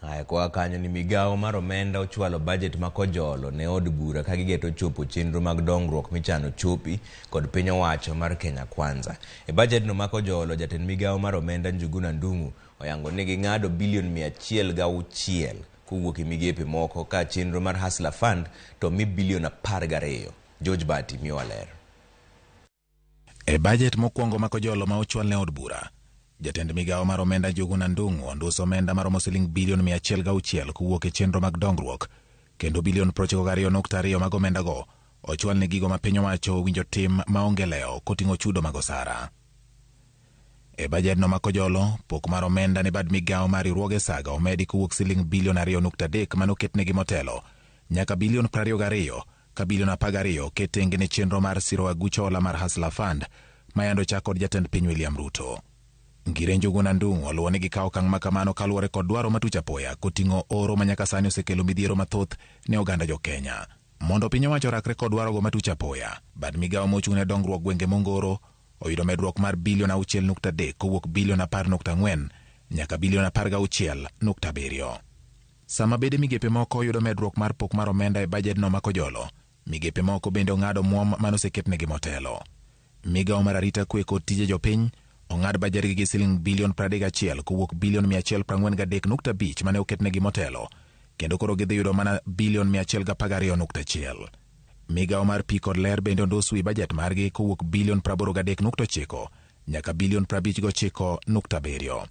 Aya koa kanyo ni migawo mar omenda ochwalo bajet ma kojolo ne od bura ka gigeto chopo chenro mag dongruok michano chopi kod piny owacho mar Kenya Kwanza. E bajedno ma kojolo, jatend migawo mar omenda Njuguna Ndung'u oyango ni ging'ado bilion 106 kowuok e migepe moko ka chenro mar Hustler Fund to mi bilion 12. George Bati miyowa ler. E bajet mokwongo ma kojolo ma ochwal ne od bura, jatend migawo mar omenda Njuguna Ndung'u onduso omenda maromo siling bilion 106 kowuok e chenro mag dongruok, kendo bilion 92.2 mag omendago ochwal ne gigo ma piny owacho owinjo tim maonge lewo koting'o chudo mag osara. E bajedno ma kojolo, pok mar omenda ne bad migawo mar riwruoge saga omedi kowuok siling bilion 2.3 manoketnegi motelo nyaka bilion 22 ka bilion 12 oket tenge ne chenro mar siro aguch hola mar Hustler Fund ma yande ochak kod jatend piny William Ruto. Ngire Njuguna Ndung'u oluwo ni gikawo okang' ma kamano kaluwore kod dwaro matuch apoya koting'o oro ma nyaka sani osekelo midhiero mathoth ne oganda jo Kenya. Mondo piny owacho orakre kod dwarogo matuch apoya, bad migawo mochung' ne dongruok gwenge mongoro oyudo medruok mar bilion 6.3 kowuok bilion 10.4 nyaka bilion 16.7. Sama bede migepe moko yudo medruok mar pok mar omenda e bajedno ma kojolo, migepe moko bende ong'ado muom manoseketnegi motelo. Migawo mar arita kwe kod tije jopiny ong'ad bajedgi gi siling bilion 31 kowuok bilion 143.5 mane oketnegi motelo, kendo koro gidhi yudo mana bilion 112.1. Migawo mar pi kod ler bende ondus wi bajet margi kowuok bilion 83.9 nyaka bilion 59.7.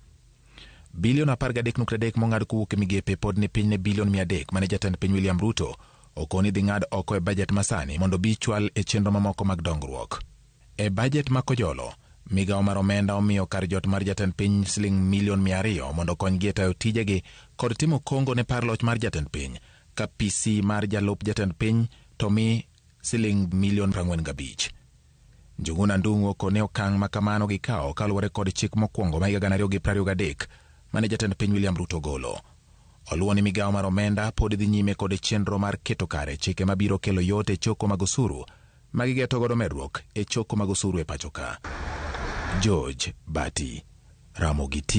Bilion 13.3 mong'ad kowuok e migepe pod ni piny ne bilion 300 mane jatend piny William Ruto okoni dhi ng'ad oko e bajet masani mondo bi chwal e chenro mamoko mag dongruok. E bajet ma kojolo, migawo mar omenda omiyo kar jot mar jatend piny siling milion 200 mondo okonygi e tayo tijegi kod timo kongo ne par loch mar jatend piny, ka PC mar jalup jatend piny to mi siling milion 45. Njuguna Ndung'u okone okang' ma kamano gikawo kaluwore kod chik mokwongo ma higa 2023 mane jatend piny William Ruto ogolo. Oluwo ni migawo mar omenda pod dhi nyime kod chenro mar keto kare chike mabiro kelo yot e choko mag osuru ma gigeto godo medruok e choko mag osuru e pacho ka. George Bati, Ramogi T.